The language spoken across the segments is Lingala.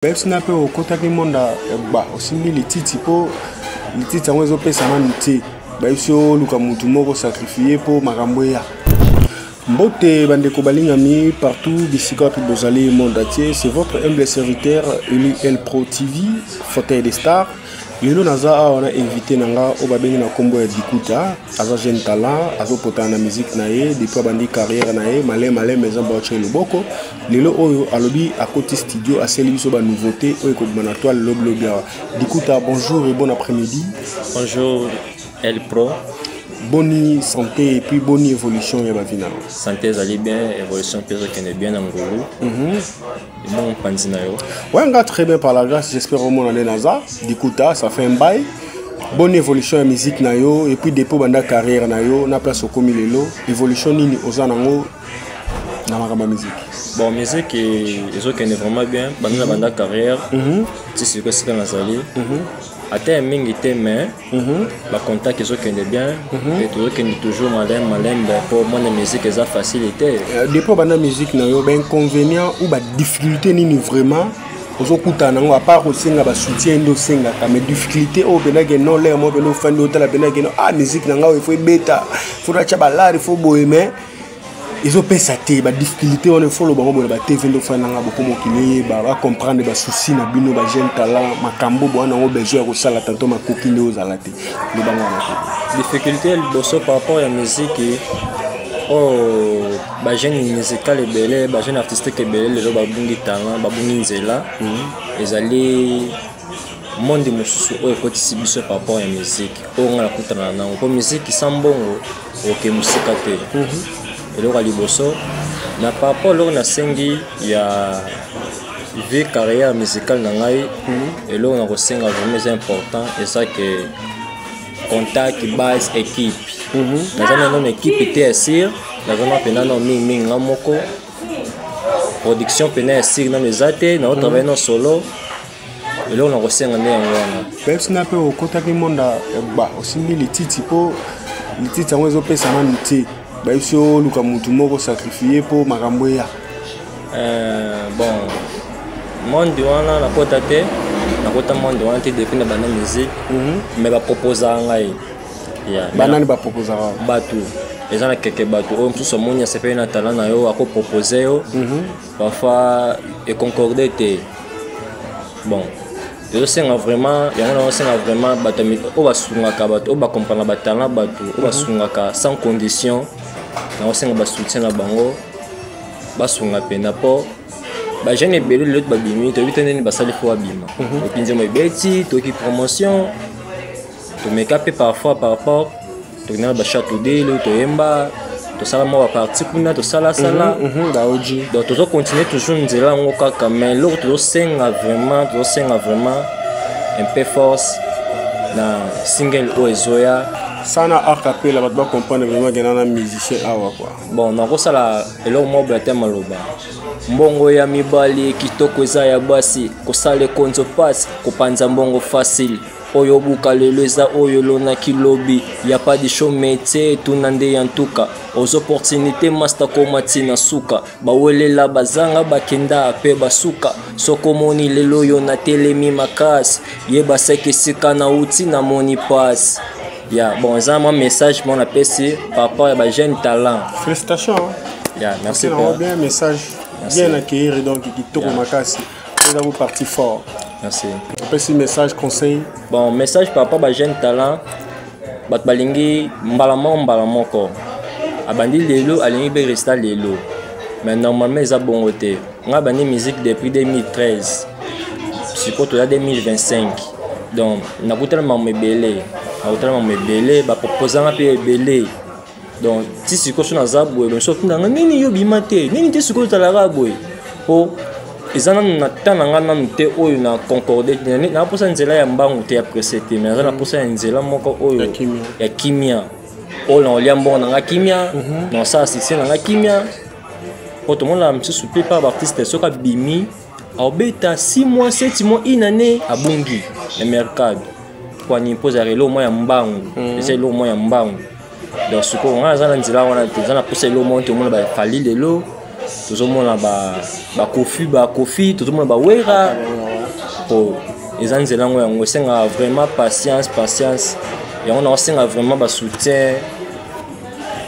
Bayebisi nga mpe okotaki monde ya gba, osimbi lititi mpo lititi yango ezopesa nanu te. Bayebisi yo oluka mutu moko sacrifier mpo makambo eya. Mbote bandeko balingami partout bisika wapi bozali monde entier, c'est votre humble serviteur Elu El Pro TV, fauteuil des stars. Lelo naza awa na invité na nga oyo babengi na nkombo ya Dikuta, aza jeune talent, azopotana na musique na ye depuis abandi carrière na ye maleme maleme eza baotye loboko. Lelo oyo alobi akoti studio asali biso ba nouveauté oyo ekobima na toile lobi lobi awa. Dikuta, bonjour et bon après-midi. Bonjour El Pro. Boni santé et puis bonne évolution ya ba vie na yo. Santé ezali bien, évolution mpe ezokende bien na ngolu. Ebongo mpanzi na yo. Ouais, nga très bien par la grâce, j'espère au monde naza. Dikuta, ça fait un bail. Bonne évolution ya musique na yo et puis depuis banda carrière na yo na place okomi lelo, évolution nini oza nango na makambo ya musique? Bon, musique ezokende vraiment bien, banda na banda carrière. Ti sikoyo esika nazali. Ata ya mingi te mais bacontact ezokende bien et tozokende toujours malembe malembe mpo mona musique eza facile te. Depuis banda musique na yo, bainconvénient ou badifficulté nini vraiment ozokutana nango, à part kosenga basoutien nde osengaka, mais difficulté oyo mpendake non lere moko mpenda ofandi otala mpendake no ah musique na ngai oyo ifo ebeta, fo natya balare, ifo boye, mais ezopesa te, badifficulté wana ifo lobango boye na batv nde ofandi nanga boko mokili eyeba bacomprendre basusi na bino bajeune talent, makambo bowana yango besoin ya kosala tanto makoki nde ozala te, lobango wana te. Difficulté ya liboso par rapport ya musique oyo, bajeune musical ebele, bajeune artistique ebele lelo babungi talent, babungi nzela. Ezali monde mosusu oyo ekotisi biso par rapport ya musique oyo ngai nakutana nango, mpo musique sans mbongo oke mosika te. Eloko ya liboso na par rapport eloko nasengi ya vie carrière musicale na ngai, eloko na kosenga vraiment eza important, eza ke contact, base, équipe. Naza nano na équipe te ya sire, naza na mpena nano mingimingi nga moko, production mpena ya sire nano eza te, naotravaille no solo. Eloko na kosenga nde yango wana. Bayebisi nga mpe okotaki monde ya gba, osimbi lititi mpo lititi yango ezopesa nanu te, bayebisi yo oluka mutu moko sacrifier mpo makambo eya. Bon, monde wana nakota te, nakota monde wana te depuis na banda musique, mais baproposaka ngai. Banani baproposaka? Bato eza na keke, bato oyo mosusu amoni asepeli na talent na yo, akopropose yo. Parfois econcorde te. Bon, ezosenga vraiment yango, naosenga vraiment bato oyo basungaka, bato oyo bacomprendre batalent, bato oyo basungaka sans condition, naosenga basoutien na bango, basunga mpena mpo bajeune ebele lelo babimi, toyebi te ndeni basali fo babima. Epi nzembo ebeti, toyoki promotion, tomeka mpe parfois par rapport tokenda na bachatodele, toyemba, tosala mwa baparti kuna, tosalasala. Donc tozocontinue toujours nzela yango kaka, mais eloko tozosenga vraiment, tozosenga vraiment un peu force na single oyo ezoya. Sana acapella, bato bacomprendre vraiment kena na musicien awa quoi. Bon, nakosala eloko moko boye te, maloba mbongo ya mibali kitoko eza ya basi, kosala ekonzo pasi, kopanza mbongo facile, oyo obuka lelo eza oyo elonaki lobi, ya pas de show métier, tuna nde ya ntuka aux opportunité master koma ntina suka, bawelela bazanga bakenda pe basuka. Soki omoni lelo oyo natelemi makasi, yeba seke esika nauti namoni pasi ya bon. Eza mwa message mo napesi par rapport ya bajeune talent. Félicitations. Ya, merci. Père bien message. Merci. Bien accueillir, donc kitoko makasi, eza ko parti fort. Merci. Opesi message, conseil. Bon, message par rapport bajeune talent, bato balingi mbala moko mbala moko, abandi lelo alingi mpe resta lelo, mais normalement eza bongo te. Ngai abandi musique depuis 2013, sikoyo toza 2025, donc nakutana makambo ebele, nakutana makambo ebele, baproposanga mpe ebele. Donc ti sikoyo so naza boye, bonso otundanga nini, yo bima te nini te, sikoyo ozalaka boye mpo eza nanu na temps na ngai nanu te oyo na concorde. Naposa nzela ya mbangu te, ya presse te, mais naza na posa ya nzela moko oyo ya kimia, oyo na kolia mbongo na ngai kimia, na kosala succès na ngai kimia, po tomona mosusu mpe pa baartiste soki abimi aobeta 6 mois, 7 mois, une année, abungi na mercado kwani, mpo ezalaka eloko moko ya mbangu, eza eloko moko ya mbangu. Donc sikoyo ngai naza na nzela wana te, eza na posa eloko moko tomona bafali lelo, tozomona bakofi, bakofi, tozomona bawera. Po eza nzela yango, yango esengaka vraiment patience, patience. Yango naosenga vraiment basoutien,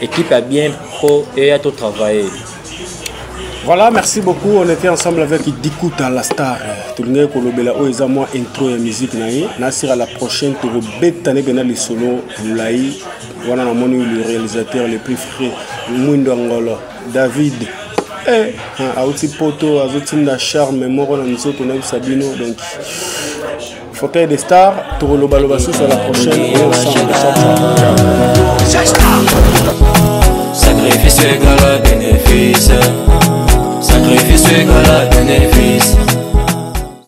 équipe ya bien mpo eya totravailler. Voilà, merci beaucoup. On était ensemble avec Dikuta la star. Tolingai kolobela oyo eza mwa intro ya musique na ye. Nasira la prochaine tokobeta ne bena lisolo molai wana. Namoni le réalisateur le plus frais, Mwindo Ngolo David, eh, auti poto, azotinda charme moko na nzoto, nayebisa bino. Donc fauteuil de star, tokolobaloba susu à la prochaine. Et ensemble, ciao, ciao, ciao. Sacrifice égale à bénéfice. Sacrifice égale à bénéfice.